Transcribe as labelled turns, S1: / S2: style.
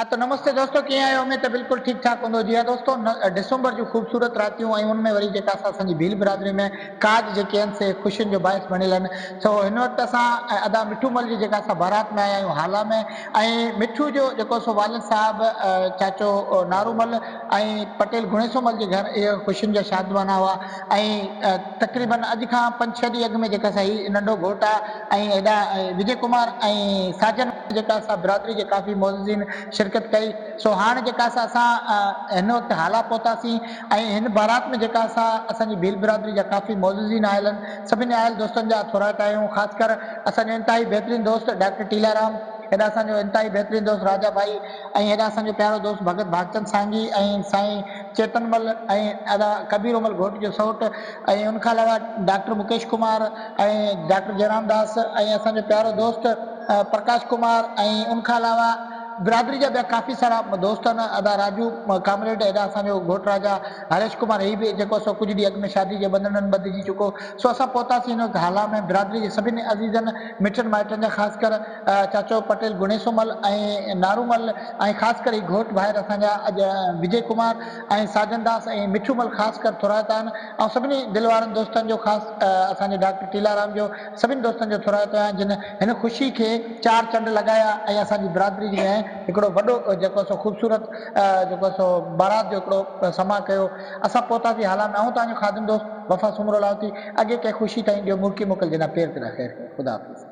S1: ها ته نمستي دوستو ڪيئن آهيو اميد ته بلڪل ٺيڪ ٺاڪ هوندو جي ها دوستو ڊسمبر جون خوبصورت راتيون ۽ ان ۾ وري جيڪا سا اسان جي ڀيل برادري ۾ ڪاڄ جيڪي آهن سي خوشين جو باعث بڻيل آهن سو هن وقت اسان ادا مٺو مل جي جيڪا سا بارات ۾ آيا آهيون هالا ۾ ۽ مٺو جو جيڪو سو والد صاحب چاچو نارو مل ۽ پٽيل گڻيسو مل جي گهر اهي خوشين جا شادمانا هئا ۽ تقريبن اڄ کان پنج ڇهه ڏينهن اڳ ۾ جيڪا سا هي ننڍو گهوٽ آ ۽ هيڏا وجي ڪمار ۽ ساجن جيڪا سا برادري جي ڪافي معززين شرڪت ڪئي سو هاڻ جيڪا سا اسان هن وقت هالا پهتاسين ۽ هن بارات ۾ جيڪا سا اسان جي ڀيل برادري جا ڪافي معززين آيل آهن سڀني آيل دوستن جا ٿورائتا آهيون خاص ڪر اسان جو انتهائي بهترين دوست ڊاڪٽر ٽيلا رام هيڏا اسان جو انتهائي بهترين دوست راجا ڀائي ۽ هيڏا اسان جو پيارو دوست ڀڳت ڀاڳچند سانگي ۽ سائين چيتن مل ۽ ادا ڪبير عمل گهوٽ جو سئوٽ ۽ ان کان علاوه ڊاڪٽر مڪيش ڪمار ۽ ڊاڪٽر جئرام داس ۽ اسان جو پيارو دوست پرڪاش ڪمار ۽ ان کان علاوه برادري جا ٻيا ڪافي سارا دوست آهن ادا راجو ڪامريڊ ادا اسان جو گهوٽ راجا هريش ڪمار هي به جيڪو سو ڪجهه ڏينهن اڳ ۾ شادي جي ٻنڌڻن ٻڌجي چڪو سو اسان پهتاسين هن وقت هالا ۾ برادري جي سڀني عزيزن مٽن مائٽن جا خاص ڪر چاچو پٽيل گڻيسو مل ۽ نارو مل ۽ خاص ڪر هي گهوٽ ڀائر اسان جا اڄ وجي ڪمار ۽ ساجن داس ۽ مٺو مل خاص ڪر ٿورائتا آهن ۽ سڀني دل وارن دوستن جو خاص اسان جي ڊاڪٽر ٽيلا رام جو سڀني دوستن جو ٿورائتو آهيان جن هن خوشي کي چار چنڊ لڳايا ۽ اسان جي برادري جي ۾ هڪڙو وڏو جيڪو سو خوبصورت جيڪو سو بارات جو هڪڙو سماع ڪيو اسان پهتاسين هالا ۾ آئون توهان جو خادم دوست وفا سومرو لاهوتي اڳي ڪنهن خوشي تائين ڏيو مرڪي موڪل جناب پير تيڏا خير خير خدا حافظ.